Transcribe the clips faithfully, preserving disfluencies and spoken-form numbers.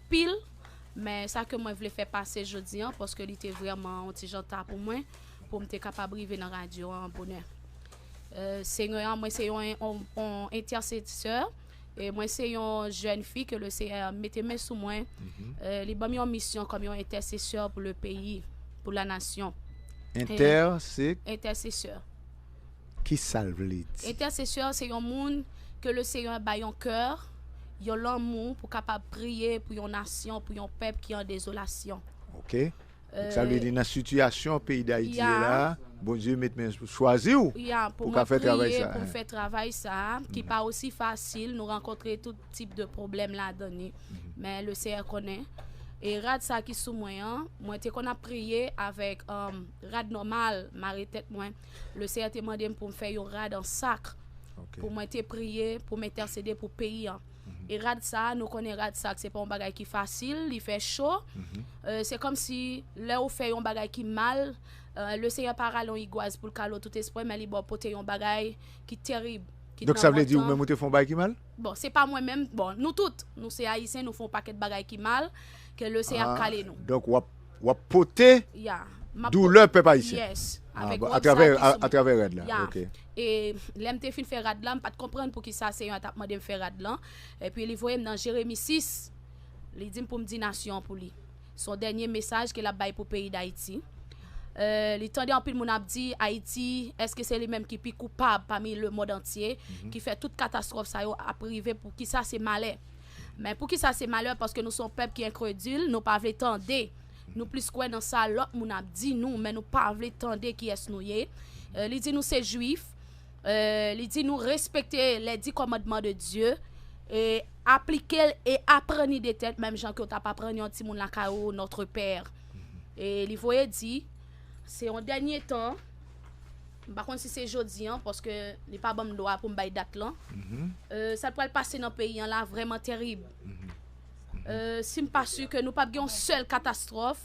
anpil, men sa ke mwen vle fè pase jodi an, paske li te vrèman yon ti jan ta pou mwen, pou m te kapab rive nan radyo an bonè. Euh, Senyè an, mwen se yon, yon, yon entèsesè, e mwen se yon jèn fi ke le Senyè mete men sou mwen. Euh, li ban m yon misyon kòm yon entèsesè pou le peyi, pou la nasyon. Entè, se Entèsesè. Ki sa l vle di? Entèsesè se yon moun ke le Senyè bay yon kè, yon lanmou pou kapab priye pou yon nasyon, pou yon pèp ki an dezolasyon. Ok. Donk sa vle di nan sitiyasyon peyi Dayiti ye Ya. La, Bondye met men chwazi w Ya, pou pou mwen ka fè travay priye, sa. Pou m fè travay sa, ki pa osi fasil, nou rankontre tout tip de pwoblèm ladan li. Men le Senyè konnen. E rad sa ki sou mwen an, mwen te konn ap priye avèk um, rad nòmal, mare tèt mwen. Le Senyè te mande m pou m fè yon rad an sak. Ok. Pou mwen te priye, pou m entèsede pou peyi an. E rad sa, nou konnen rad sak, se pa yon bagay ki fasil, li fè cho. Euh, se kòmsi lè ou fè yon bagay ki mal, euh, le Senyè pa rale yon igwaz pou l kale w tout espre, men li ba w pote yon bagay ki terib. Ki Donk sa vle di ou tranbòtan. Menm ou te fè yon bagay ki mal? Bon, se pa mwen menm. Bon, nou tout, nou se Ayisyen, nou fè yon pakèt bagay ki mal, ke le Senyè ap kale nou. Donk w ap, w ap pote Ya. M ap doulè pèp ayisyen. Yes. Ah, Avèk bon, rad atravè, sa ki a- sou mwen. atravè rad la. Ya. Ok. E lè m te fin fè rad la, m pa t konprann pou ki sa Senyè a t ap mande m fè rad lan. Epi li voye m nan Jeremi sis. Li di m pou m di nasyon an pou li. Se yon dènye mesaj ke l ap bay pou peyi Dayiti. Euh, li tande anpil moun ap di Ayiti, èske se li menm ki pi koupab pami le mond antye, ki fè tout katastwòf sa yo ap rive, pou ki sa se malè. Men pou ki sa se malè? Paske nou se yon pèp ki enkredil, nou pa vle tande. Nou plis kwè nan sa lòt moun ap di nou, men nou pa vle tande kiyès nou ye. Euh, li di nou se jwif. Euh, li di nou respekte les dix commandements de Dieu, e aplike l e aprann li de tèt, menm jan ke w t ap aprann yon timoun lakay ou, Notre Père. E li voye di, se yon dènye tan, m pa konn si se jodi an, paske li pa ban m dwa pou m bay dat lan. Euh, sa k pral pase nan peyi an la vrèman terib. Euh, si m pa si ke nou p ap gen yon sèl katastwòf,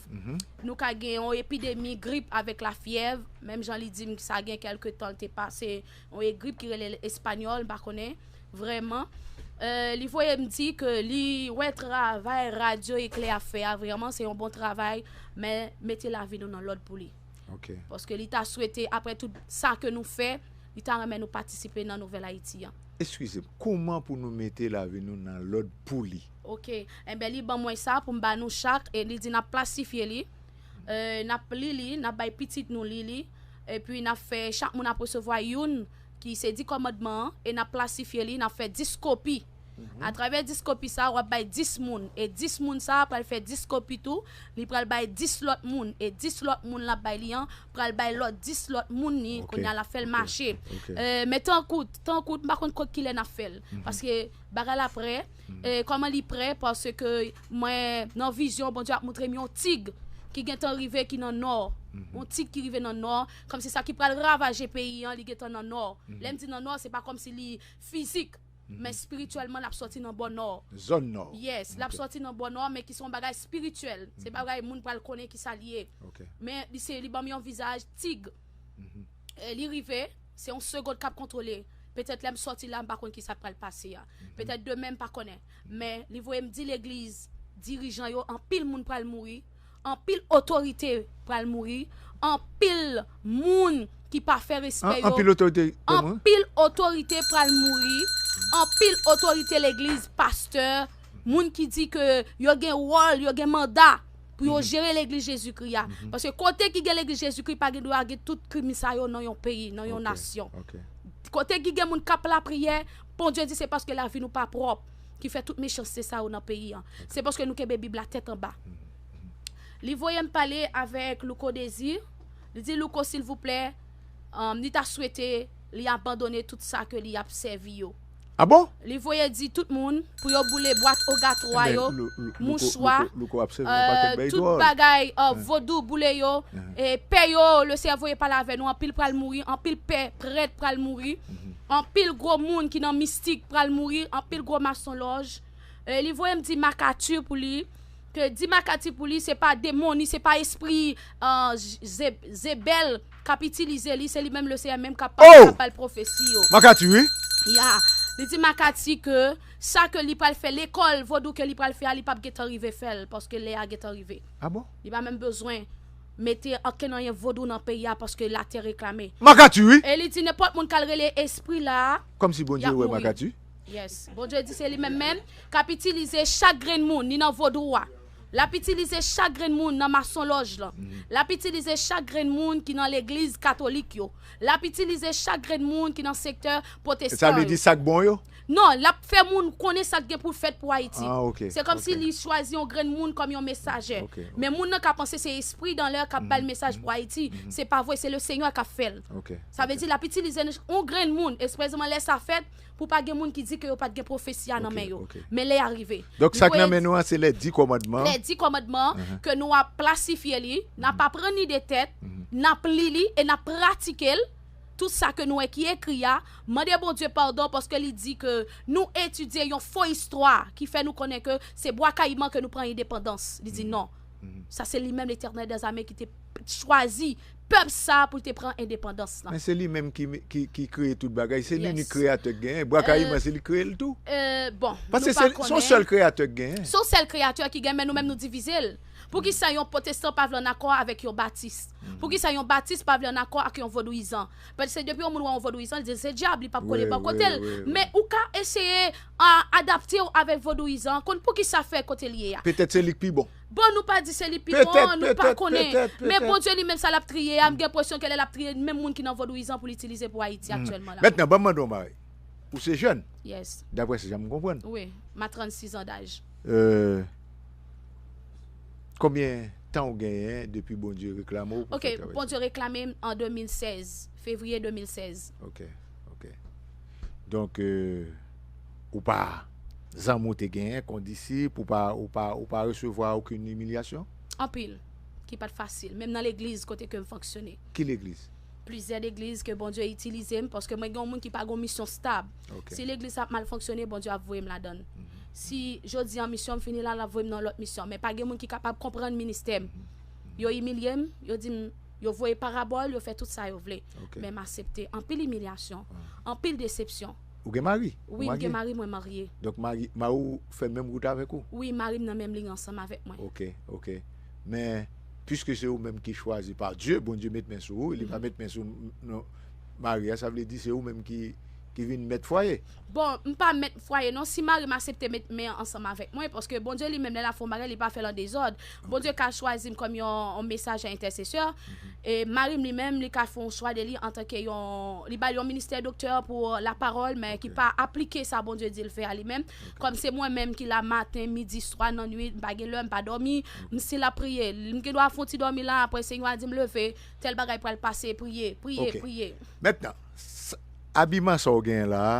nou ka gen yon epidemi grip avèk lafyèv, menm jan li di m sa gen kèlke tan l te pase, yon grip ki rele l espanyòl, m pa konnen vrèman. Euh, li voye m di ke li wè travay Radyo Eklè ap fè a, vrèman se yon bon travay, men mete lavi nou nan lòd pou li. Ok. Paske li ta swete, apre tout sa ke nou fè, li ta renmen nou patisipe nan Nouvèl Ayiti an. Eskize m, kouman pou nou mete lavi nou nan lòd pou li? Ok. Enben, li ban mwen sa pou m ba nou chak, e li di n ap plasifye li, euh, n ap li li, n ap bay pitit nou li li, epi n ap fè chak moun ap resevwa youn ki se di kòmandman an, e n ap plasifye li, n ap fè dis kopi. Atravè dis kopi sa, w ap bay dis moun, e dis moun sa pral fè dis kopi tou, li pral bay dis lòt moun, e dis lòt moun l ap bay li an pral bay lòt dis lòt moun li, Ok, kounye a l ap fè l ok, mache. ok. Euh, men tankou, tankou, m pa konn kot kilè n ap fè l, paske bagay la prè, e kòman li prè, paske mwen nan vizyon, Bondye ap montre m yon tig ki gentan rive ki nan nò, yon tig ki rive nan nò, kòmsi sa ki pral ravaje peyi an, li gentan nan nò. Lè m di nan nò, se pa kòmsi li fizik, men espirityèlman l ap sòti nan bò nò. Zòn nò. Yes, l ap Ok. Sòti nan bò nò, men ki se yon bagay espirityèl. Se pa bagay moun pral konnen ki sa li ye. Ok. Men li se, li ban m yon vizaj tig. E li rive, se yon segond k ap kontwole. Petèt lè m sòti la, m pa konn ki sa k pral pase a. Petèt demen, m pa konnen. Men li voye m di legliz, dirijan yo, anpil moun pral mouri, anpil otorite pral mouri, anpil moun ki pa fè respè An- yo. Anpil otorite pral mouri? Anpil otorite pral mouri, anpil otorite legliz, pastè, moun ki di ke yo gen wòl, yo gen manda pou yo jere legliz Jezikri a. Paske kote ki gen legliz Jezikri, pa gen dwa gen tout krim sa yo nan yon peyi, nan yon Ok, nasyon. Ok. Kote ki gen moun k ap lapriyè, Bondye di se paske lavi nou pa pwòp ki fè tout mechanste sa yo nan peyi an. Se paske nou kenbe Bib la tèt anba. Li voye m pale avèk Louko Désir. Li di, Louko, silvouplè, um, li ta swete li abandone tout sa ke li ap sèvi yo. Ah bon? Li voye di tout moun pou yo boule bwat ogatwa yo, Lou- lou- Louko- mouchwa, Louko- Louko ap sèvi yon pakèt euh, bagay tout dwòl. Bagay euh, vodou boule yo, e pè yo, le Senyè voye pale avè nou, anpil pral mouri, anpil pè prèt pral mouri, anpil gwo moun ki nan mistik pral mouri, anpil gwo masonlòj. E li voye m di Makati pou li, ke di Makati pou li, se pa demon, ni se pa espri euh, Ze- Zebèl k ap itilize li, se li menm le Senyè menm k ap Oh! K ap bay pwofesi yo. Makati, wi. Ya, li di Makati ke sa ke li pral fè, lekòl vodou ke li pral fè a, li p ap gentan rive fè l, paske lè a gentan rive. Ah bon? Li pa menm bezwen mete ankenn anyen vodou nan peyi a, paske latè reklame. Makati, wi. E li di nenpòt moun k al rele espri la a, Kòmsi Bondye wè Makati. Yes. Bondye di se li menm menm k ap itilize chak grenn moun, ni nan vodou a. L ap itilize chak grenn moun nan masonlòj lan. L ap itilize chak grenn moun ki nan legliz katolik yo. L ap itilize chak grenn moun ki nan sektè pwotestan yo. Sa vle di sa k bon yo? Non, l ap fè moun konnen sa k gen pou l fèt pou Ayiti. Ah, ok. Se kòmsi li chwazi yon grenn moun kòm yon mesaje. Men moun nan ka panse se espri dan lè k ap bay l mesaj pou Ayiti. Se pa vre, se le Senyè k ap fè l. Sa vle di l ap itilize yon grenn moun, eksprezeman lè sa fèt, pou pa gen moun ki di ke yo pa t gen pwofesi a nan men yo. Men lè a rive. Donk sa k nan men nou an se lè di kòmandman. Lè di kòmandman ke nou ap plasifye li, n ap aprann li de tèt, n ap li li e n ap pratike l. Tout sa ke nou wè ki ekri a, mande Bondye padon paske li di ke nou etidye yon fo istwa ki fè nou konnen ke se Bwa Kayiman ke nou pran endepandans. Li di non. Sa se li menm Letènèl dèzame ki te chwazi pèp sa pou l te pran endepandans lan. Men se li menm ki, ki, ki kreye tout bagay. Se li inik kreyatè k genyen. Bwa Kayiman se li k kreye l tou. Euh, bon, Paske se, se yon sèl kreyatè k genyen. Se yon sèl kreyatè ki genyen, men nou menm nou divize l. Poukisa yon pwotestan pa vle ann akò avèk yon batis? Poukisa yon batis pa vle ann akò ak yon vodouyizan? Paske depi yon moun wè yon vodouyizan, li di se dyab, li p ap kole bò kote l. Men ou ka eseye a, adapte w avèk vodouyizan an, konn poukisa fè kote l ye a. Petèt se li k pi bon. Bon, nou pa di se li pi bon, nou pa konnen. Men Bondye li menm sa l ap triye a, m gen enpresyon ke lè l ap triye menm moun ki nan vodouyizan pou l itilize pou Ayiti aktyèlman la. Mentnan, ban m mande w, Marie. Ou se jèn? Yes. Daprè se jan m konprann. Wi, m a trannsis an daj. Euh, konbyen tan ou genyen depi Bondye reklame w pou fè travay sa? Ok, Bondye reklame m an de mil sèz, fevriye de mil sèz. Ok, ok. Donk, euh, ou pa, zanmi w te genyen, kondisip, ou pa, ou pa, ou pa resevwa okenn imilyasyon? Anpil, ki pa t fasil, menm nan legliz kote ke m fonksyone. Ki legliz? Plizyè legliz ke Bondye itilize m, paske mwen gen yon moun ki pa gen yon misyon stab. Si legliz sa ap mal fonksyone, Bondye ap voye m ladan l. Si jodi an misyon m fini la, l ap voye m nan yon lòt misyon. Men pa gen moun ki kapab konprann ministè m. Yo imilye m, yo di m, yo voye parabòl, yo fè tout sa yo vle. Men m aksepte anpil imilyasyon, anpil desepsyon. Ou gen mari? Wi, m gen mari, mwen marye. Donk mari, mari w fè menm wout avèk ou? Wi, mari m nan menm liy ansanm avèk mwen. Ok, ok. Men, piske se ou menm ki chwazi pa Dye, Bondye met men sou ou, li pa met men sou non, mari a, sa vle di se ou menm ki, ki vin mèt fwaye. Bon, m pa mèt fwaye non, si mari m aksepte met men ansanm avèk mwen, paske Bondye li menm lè l ap fè yon bagay, li pa fè l an dezòd. Bondye ka chwazi m kòm yon, yon mesaje entèsesè. E mari m li menm, li ka fè yon chwa de li antanke yon, li ba l yon ministè doktè pou lapawòl, men ki pa aplike sa Bondye di l fè a li menm. Kòm se mwen menm ki la maten, midi, swa, nan nwit, m pa gen lè, m pa dòmi, m si l ap priye. M gen dwa fè yon ti dòmi la, apre Senyè a di m leve, tèl bagay pral pase, priye, priye, priye. Mentnan, abiman sa w genyen la a,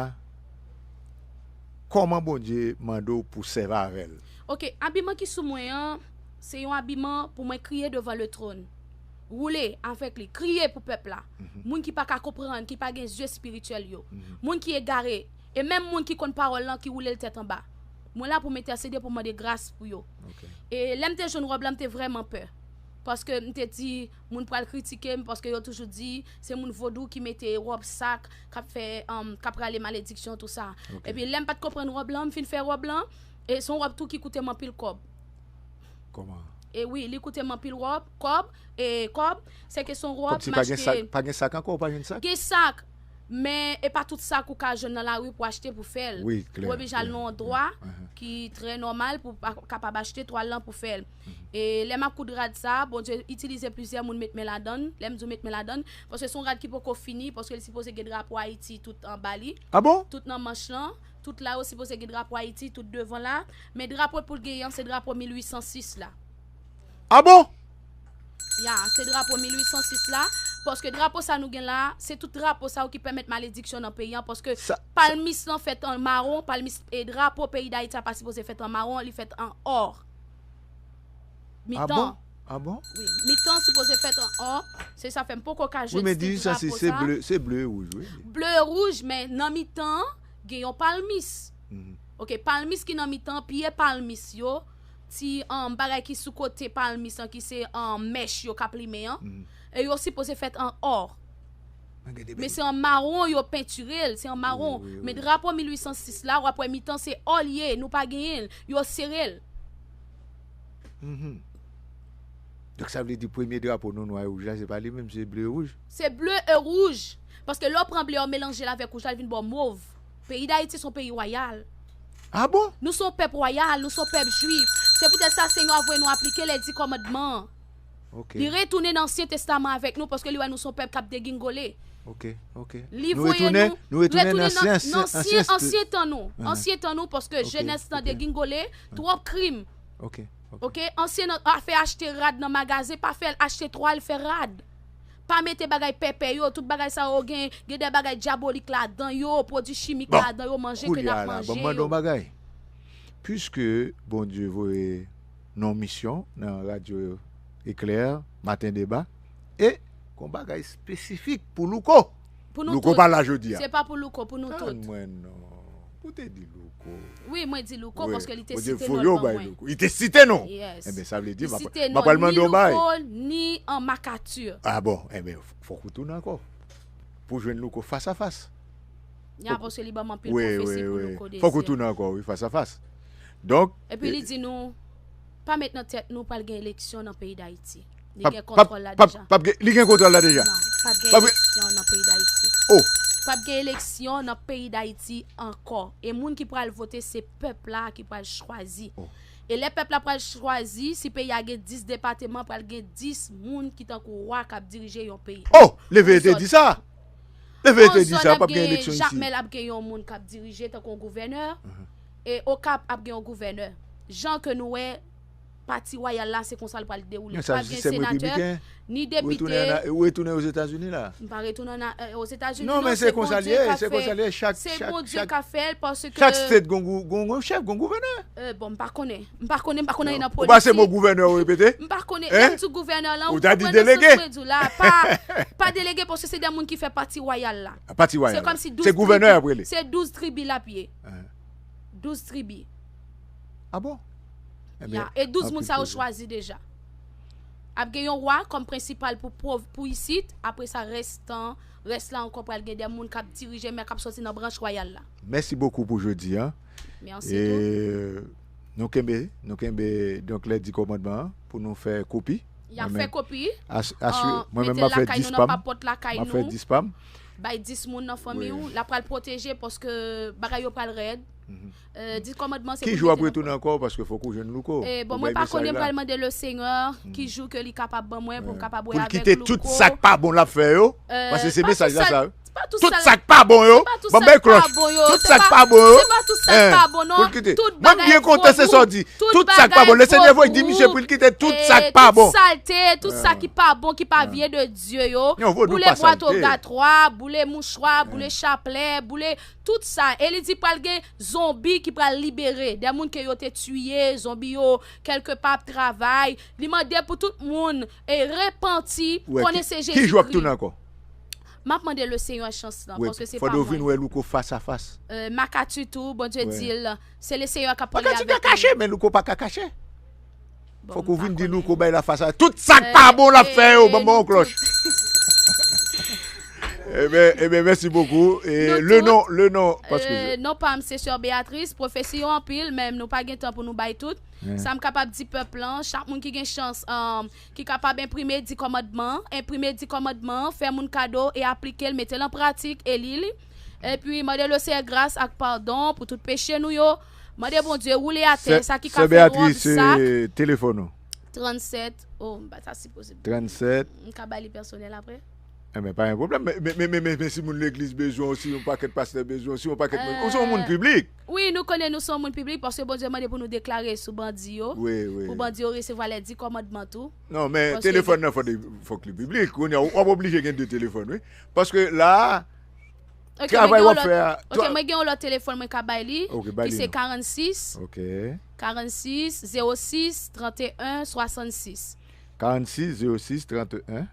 kòman Bondye mande w pou sèvi avè l? Ok, abiman ki sou mwen an, se yon abiman pou mwen kriye devan le tròn. Woule avèk li, kriye pou pèp la. Moun ki pa ka konprann, ki pa gen zye espirityèl yo. Moun ki egare, e menm moun ki konn pawòl lan ki woule l tèt anba. Mwen la pou m entèsede, pou mande gras pou yo. E lè m te jwenn wòb la, m te vrèman pè. Paske m te di, moun pral kritike m, paske yo toujou di, se moun vodou ki mete wòb sa, k ap fè, k ap rale malediksyon, tou sa. Epi lè m pa t konprann wòb lan, m fin fè wòb lan, e se yon wòb tou ki koute m anpil kòb. Kòman? E wi, li koute m anpil wòb, kòb, e kòb, se ke se yon wòb m achte. Kòmsi pa gen sak, pa gen sak ankò, ou pa jwenn sak? Gen sak, men e pa tout sak ou ka jwenn nan lari pou achte pou fè l. Ou oblije al nan yon andwa ki trè nòmal pou w kapab achte twal lan pou fè l. E lè m ap koud rad sa, Bondye itilize plizyè moun met men ladan l. Lè m di w met men ladan l, paske se yon rad ki poko fini, paske li sipoze gen drapo Ayiti tout anba li. Ah bon? Tout nan manch lan, tout la yo sipoze gen drapo Ayiti, tout devan la. Men drapo pou l genyen an, se drapo mil uit san sis la. Ah bon? Ya, se drapo mil uit san sis la. Paske drapo sa nou gen la, se tout drapo sa yo ki pèmèt malediksyon nan peyi an. Paske palmis lan fèt an mawon, palmis e drapo peyi Dayiti a pa sipoze fèt an mawon, li fèt an ò. Mitan. Ah bon? Ah bon? Wi, mitan sipoze fèt an ò. Se sa fè m poko ka jwenn stil drapo sa. Wi, men dizuit san sis se ble, se ble e wouj, wi. Ble e wouj, men nan mitan an, gen yon palmis. Ok, palmis ki nan mitan, pye palmis yo, ti um, bagay ki sou kote palmis lan ki se um, mèch yo k ap limen an. E yo sipoze fèt an ò. Men se an mawon yo pentire l, se an mawon. Men drapo mil uit san sis la, w ap wè mitan se ò l ye, nou pa genyen l, yo sere l. Donk sa vle di premye drapo nou nwa e wouj la, se pa li menm, se ble e wouj. Se ble e wouj. Paske lè w pran ble a w melanje l avèk wouj la, l vin ba w mov. Peyi Dayiti se yon peyi wayal. Ah bon? Nou se yon pèp wayal, nou se yon pèp jwif. Se poutèt sa Senyè a voye nou aplike lè di kòmandman an. Li retounen nan Ansyen Testaman avèk nou paske li wè nou se yon pèp k ap degingole. Li voye nou retounen nan ansyen tan nou. Ansyen tan nou paske jenès lan degingole, twòp krim. Ok. Ansyen afè achte rad nan magazen, pa fè l achte twa l fè rad. Pa mete bagay pèpè yo, tout bagay sa yo gen gen de bagay dyabolik ladan yo, pwodui chimik ladan yo, manje ke n ap manje yo. Piske Bondye voye non misyon nan radyo Eklè, Maten Deba, e gon bagay espesifik pou Louko. Louko pa la jodi a. Se pa pou Louko, pou nou tout. Tann mwen non. Ou te di Louko. Wi, mwen di Louko paske li te site non l ban mwen. Li te site non. Enben sa vle di m ap pral mande yon bagay. Ni an makati. Ah bon, enben fòk ou tounen ankò. Pou jwenn Louko fas a fas. Ya paske li ban m anpil pwofesi pou Louko Désir. Fòk ou tounen ankò wi, fas a fas. Donk. Epi li di nou pa met nan tèt nou pral gen eleksyon nan peyi Dayiti. Li gen kontwòl la deja. Li gen kontwòl la deja. Non, p ap gen eleksyon nan peyi Dayiti. Oh. P ap gen eleksyon nan peyi Dayiti ankò. E moun ki pral vote se pèp la ki pral chwazi. Oh. E lè pèp la pral chwazi, si peyi a gen dis depateman, pral gen dis moun ki tankou wa k ap dirije yon peyi. Oh, Leveye te di sa. Leveye te di sa, p ap gen eleksyon isi. Jakmèl ap gen yon moun k ap dirije tankou yon gouvènè. E Okap ap gen yon gouvènè. Jan ke nou wè pati wayal la se konsa l pral dewoule. Pral gen senatè, ni depite. Ou retounen Ozetazini la? M pa retounen Ozetazini non, se Bondye k ap fè l. Se Bondye k ap fè l paske. Chak state gon chèf, gon gouvènè. Bon, m pa konnen. M pa konnen, m pa konnen anyen nan politik. Ou pa se mo gouvènè ou repete? M pa konnen. Lè m di gouvènè lan, ou konprann nan sans mwen di w la. Pa delege paske se de moun ki fè pati wayal la. Pati wayal la. Se kòmsi douz tribi. Se douz tribi l ap ye. Douz tribi. Ah bon? Ya, e douz moun sa yo chwazi deja. Ap gen yon wa kòm prensipal pou pwov pou isit, apre sa restan, rès la ankò pral gen de moun k ap dirije men k ap sòti nan branch wayal la. Mèsi bokou pou jodi a. Mèsi tou. Nou kenbe, nou kenbe donk lè di kòmandman an pou nou fè kopi. Y ap fè kopi. Mete l lakay nou nan papòt lakay nou. M ap fè dis pa m. Bay dis moun nan fanmi w, l ap pral pwoteje paske bagay yo pral rèd. Dis kòmandman se pou l mete nan kò. Ki jou w ap retounen ankò paske fòk ou jwenn Louko. Bon mwen pa konnen, m pral mande Lesenyè ki jou ke li kapab ban mwen pou m kapab wè avèk Louko. Pou l kite tout sa k pa bon l ap fè yo. Paske se mesaj la sa. Tout sa k pa bon yo. Ban m bay klòch. Tout sa k pa bon yo. Se pa tout sa k pa bon non. Tout bagay. Mwen m byen kontan se sa w di. Tout sa k pa bon. Lesenyè voye di misye pou l kite tout sa k pa bon. Tout salte, tout sa ki pa bon, ki pa vyen de Dye yo. Boule bwat ogatwa, boule mouchwa, boule chaplè, boule tout sa. E li di pral gen zonbi ki pral libere. De moun ke yo te tiye, zonbi yo kèlkepa ap travay. Li mande pou tout moun repanti, konnen se Jezikri. Ki jou w ap tounen ankò? M ap mande Lesenyè chans lan paske se pa mwen. Fòk ou vin wè Louko fas a fas. Makati tou, Bondye di l se Lesenyè k ap pale avèk li. Makati ka kache men Louko pa ka kache. Fòk ou vin di Louko bay la fas a tout sa k pa bon l ap fè yo. Ban m ba w yon klòch. Ebyen, ebyen mèsi bokou. Le non, le non. Non pa m se Sè Beatrice. Pwofesi yo anpil men nou pa gen tan pou nou bay tout. Sa m kapab di pèp lan, chak moun ki gen chans ki kapab enprime di kòmandman an, enprime di kòmandman an, fè moun kado e aplike l, mete l an pratik e li li. Epi mande Lesenyè gras ak padon pou tout peche nou yo. Mande Bondye woule atè sa ki ka fè nou an sak. Sè Beatrice, telefòn ou? Trannsèt, oh m pa ta sipoze. Trannsèt. M ka bay li pèsonèl apre. Enben pa gen pwoblèm. Men, men, men, men, men si moun legliz bezwen w, si yon pakèt pastè bezwen w, si yon pakèt moun, ou se yon moun piblik. Wi, nou konnen nou se yon moun piblik paske Bondye mande pou nou deklare sou bandi yo. Wi, wi. Pou bandi yo resevwa lè di kòmandman tou. Non, men telefòn nan fòk li, fòk li piblik. Kounye a w ap oblije gen de telefòn, wi. Paske la a, travay w ap fè a. Ok, mwen gen yon lòt telefòn mwen ka bay li, ki se karannsis, karannsis, zewo sis, tranteyen, swasannsis. Karannsis, zewo sis, tranteyen.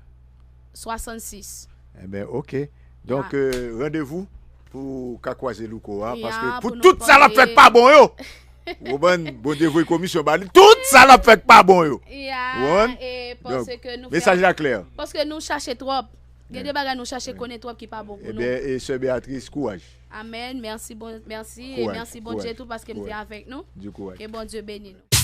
Swasannsis. Enben, ok. Donk, randevou pou w ka kwaze Louko a, paske pou tout sa l ap fè k pa bon yo, ou konprann, Bondye voye komisyon ba li, tout sa l ap fè k pa bon yo. Ou konprann? Donk, mesaj la klè. Paske nou chache twòp. Gen de bagay nou chache konnen twòp ki pa bon pou nou. Ebyen, e sè Beatrice, kouraj. Amen. Mèsi bon, mèsi e mèsi Bondye tou paske m te avèk nou. Du courage. Ke Bondye beni nou.